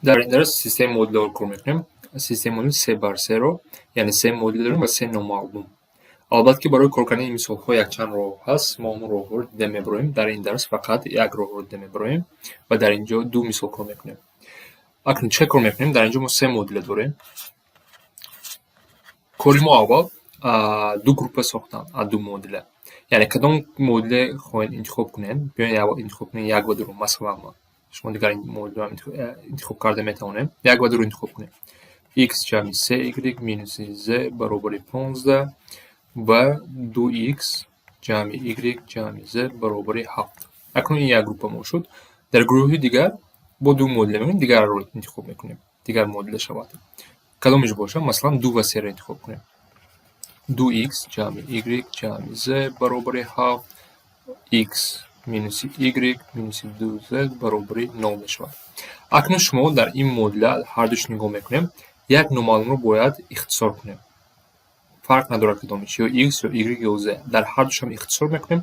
Дар ин дарс системаи модулҳоро кор мекунем. Системаи модул се бар серо, яъне се модул дорем ва се номаълум. Албатта, ки барои кор кардани ин мисолҳо якчанд роҳ ҳаст. Мо он роҳҳоро дида мебароем. Дар ин дарс фақат як роҳро дида мебароем ва дар ин ҷо ду мисол кор мекунем. Акнун чӣ кор мекунем? Дар ин ҷо мо се модуля дорем. Кори мо аввал ду группа сохтан аз ду модуля. Яъне кадом модуле хоҳед, интихоб кунед. Биёед, аввал интихоб кунед як ва дуро, масалан, ман. Шумо дигар модулро интихоб карда метавонед. Як ва дуро интихоб кунед. X ҷамъи 3y минуси z баробари 15 ва 2x ҷамъи y ҷамъи z баробари 7. Акнун ин як группа мо шуд. Дар гурӯҳи дигар бо ду модуля мекунем, дигарро интихоб мекунем. Дигар модуля шавад. Кадомеш бошад? Масалан, ду ва серо интихоб кунем. 2x ҷамъи y ҷамъи z баробари 7, x минуси y минуси 2z баробари 0 мешавад. Акнун шумо дар ин модуля ҳардуш нигоҳ мекунем, як номаълумро бояд ихтисор кунем. Фарқ надорад кадомиш: ё x, ё y, ё z. Дар ҳардушам ихтисор мекунем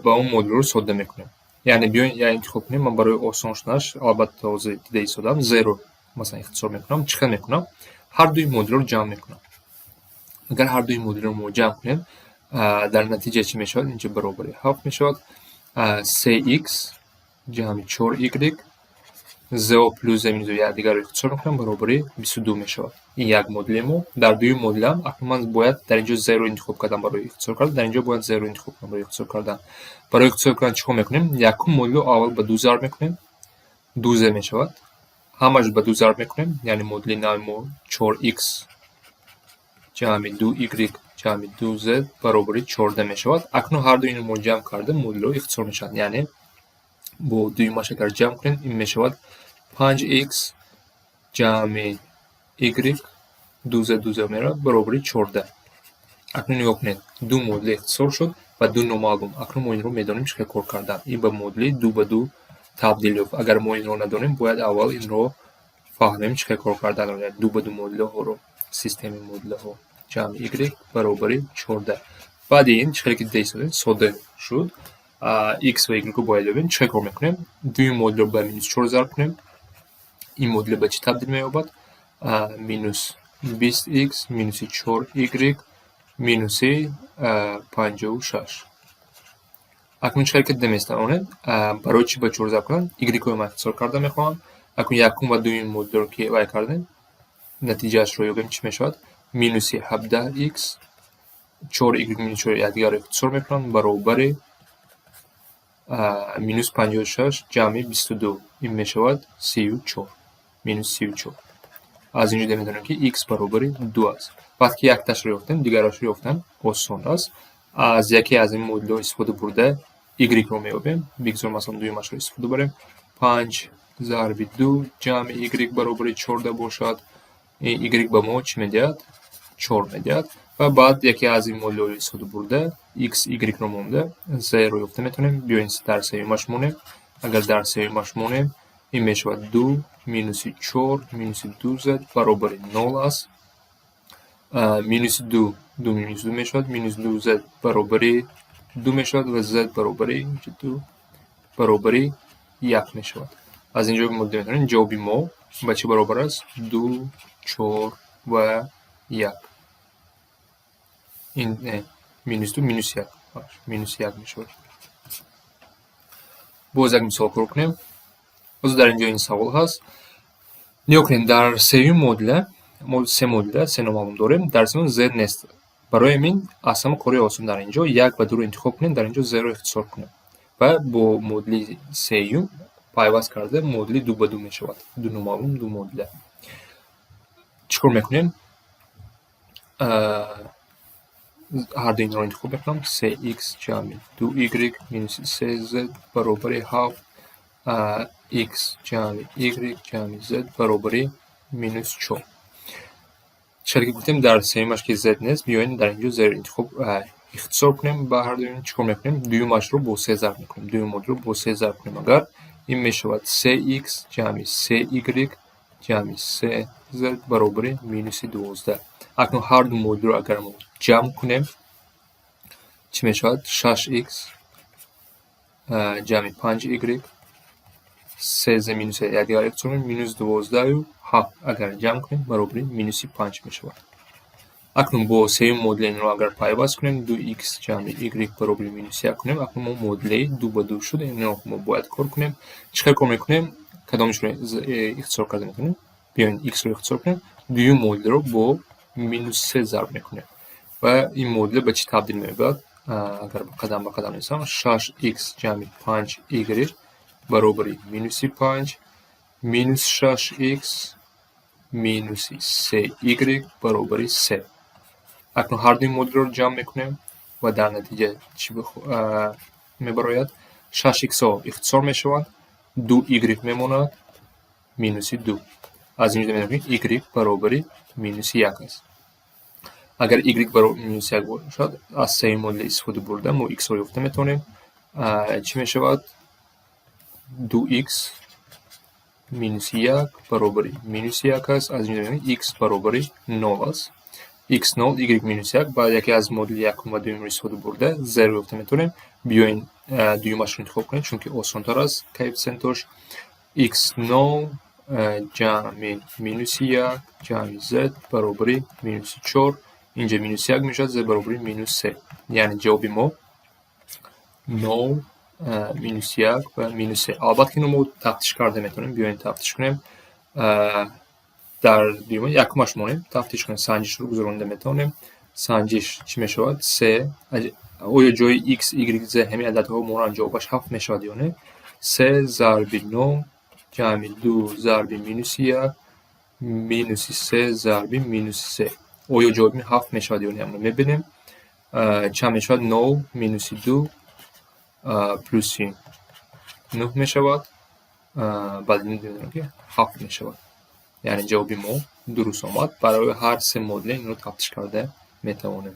ва он модулро содда мекунем. Яъне биёед, як интихоб кунем. Ман барои осон шуданаш, албатта, ҳозир дида истодам, z-ро масалан ихтисор мекунам. Чӣ хел мекунам? Ҳар дуи модулро ҷамъ мекунам. Агар ҳар дуи модулро мо ҷамъ кунем, дар натиҷа чӣ мешавад? Инҷо баробари 7 мешавад. 3x ҷамъи 4y, z плюс z минус якдигарро ихтисор мекунам, баробари 22 мешавад. Ин як модули мо. Дар дуюм модулам акнун ман бояд дар инҷо z-ро интихоб кардам барои ихтисор кардан, дар инҷо бояд z-ро интихоб кунам барои ихтисор кардан. Барои ихтисор кардан чӣ кор мекунем? Якум модулро аввал ба ду зарб мекунем, 2z мешавад. Ҳамаш ба ду зарб мекунем, яъне модули нави мо 4x ҷамъи 2y ҷамъи 2z баробари 14 мешавад. Акнун ҳар дуи инро мо ҷамъ карда, модулҳо ихтисор мешаванд. Яъне бо дуюмаш агар ҷамъ кунем, ин мешавад 5x ҷамъи y, 2z, 2z меравад, баробари 14. Акнун нигоҳ кунед, ду модули ихтисор шуд ва ду номаълум. Акнун мо инро медонем, чӣ хел кор кардан. Ин ба модули ду ба ду табдил ёфт. Агар мо инро надонем, бояд аввал инро фаҳмем, чӣ хел кор карданро, яъне ду ба ду модулҳоро, системаи модулҳо. Ҷамъи y баробари 14. Баъди ин, чӣ хеле ки дида истодем, содда шуд. X ва y-ро бояд ёбем. Чӣ хел кор мекунем? Дуюм модулро ба минус чор зарб кунем. Ин модул ба чӣ табдил меёбад? Минус 20 x минуси 4y минуси 56. Акнун чӣ хеле ки дида метавонед, барои чӣ ба чор зарб кунам? Y-ҳои ман ихтисор карда мехоҳам. Акнун якум ва дуюм модулро ки вай кардем, натиҷаашро ёбем, чӣ мешавад? Минуси 17 x, 4y минус чор якдигарро ихтисор мекунанд, баробари минус 56 ҷамъи 22, ин мешавад 34, минус 34. Аз ин ҷо медонем, ки x баробари ду аст. Вақте ки якташро ёфтем, дигарашро ёфтан осон аст. Аз яке аз ин модулҳо истифода бурда, y-ро меёбем. Бигзор, масалан, дуюмашро истифода барем. Панҷ зарби ду ҷамъи y баробари 14 бошад. Y ба мо чӣ медиҳад? Чор медиҳад. Ва баъд яке аз ин модулҳоро истифода бурда, x, y-ро монда, z-ро ёфта метавонем. Биёед, дар сеюмаш монем. Агар дар сеюмаш монем, ин мешавад ду минуси чор минуси ду z баробари нол аст. Минуси ду, ду минус ду мешавад, минус ду z баробари ду мешавад ва z баробари ду баробари як мешавад. Аз ин ҷо мо дида метавонем, ҷавоби мо ба чӣ баробар аст? Ду, чор ва як. Ин минус ду, минус як, минус як мешавад. Боз як мисол кор кунем. Ҳозир дар ин ҷо ин савол ҳаст. Нигоҳ кунед, дар сеюм модуля мо се модуля, се номаълум дорем. Дар сеюм z нест. Барои ҳамин аз ҳама кори осон дар ин ҷо як ва дуро интихоб кунем, дар ин ҷо z-ро ихтисор кунем ва бо модули сеюм пайваст карда, модули ду ба ду мешавад. Ду номаълум, ду модуля. Чӣ кор мекунем? Ҳарду инро интихоб мекунам: се x ҷамъи 2y минуси се z баробари ҳафт, x ҷамъи y ҷамъи z баробари минус чор. Чӣ ки гуфтем, дар сеюмаш ки z нест, биёед, дар ин ҷо z интихоб, ихтисор кунем. Ба ҳарду ин чӣ кор мекунем? Дуюмашро бо се зарб мекунем. Дуюм модулро бо се зарб кунем агар, ин мешавад се x ҷамъи се y ҷамъи се z баробари минуси 12. Акнун ҳар ду модулро агар мо ҷамъ кунем, чӣ мешавад? 6x ҷамъи 5y. Се з минус якдигар ихтисор, минус 12-ю 7 агар ҷамъ кунем, баробари минуси 5 мешавад. Акнун бо сеюм муодила инро агар пайваст кунем, ду икс ҷамъи y баробари минус 1 кунем, акнун мо муодилаи 2 ба 2 шуд, инро мо бояд кор кунем. Чӣ хел кор мекунем? Кадомашро ихтисор карда метавонем? Биёед, иксро ихтисор кунем. Дуюм муодиларо бо минус 3 зарб мекунем ва ин муодила ба чӣ табдил меёбад? Агар қадам ба қадам нависам, шаш икс ҷамъи панҷ y баробари минуси 5, минус шаш икс минуси се y баробари 3. Акнун ҳар дуи муодиларо ҷамъ мекунем ва дар натиҷа чӣ мебарояд? Шаш иксҳо ихтисор мешаванд, ду y мемонад, минуси 2. Аз ин ҷо медонем, ки y баробари минуси 1 аст. Агар y баробари минуси 1 бошад, аз сеюм муодила истифода бурда, мо иксро ёфта метавонем. Чӣ мешавад? Ду икс минуси 1 баробари минуси 1 аст. Аз ин ҷо мебинем, икс баробари 0 аст. Икс 0, y минуси 1. Баъд яке аз муодили якум ва дуюмро истифода бурда, z-ро ёфта метавонем. Биёед, дуюмашро интихоб кунем, чунки осонтар аст коэффисиентош. Икс 0 ҷамъи минуси 1 ҷамъи z баробари минуси 4. Инҷа минуси 1 мешавад, z баробари минус 3. Яъне ҷавоби мо 0, минуси 1 ва минус 3. Албатта, ки инро мо тафтиш карда метавонем. Биёед, тафтиш кунем. Дар дуюма якумаш монем, тафтиш кунем, санҷишро гузаронида метавонем. Санҷиш чӣ мешавад? Се. Оё ҷои x, y, z ҳамин ададҳо монанд, ҷавобаш 7 мешавад ё не? Се зарби 0 ҷамъи 2 зарби минуси 1 минуси се зарби минуси 3. Оё ҷавоби 7 мешавад ё не, амро мебинем. Чанд мешавад? 0 минуси 2 плюси 9 мешавад. Баъд мебинем, ки 7 мешавад. Яъне ҷавоби мо дуруст омад. Барои ҳар се муодила инро тафтиш карда метавонем.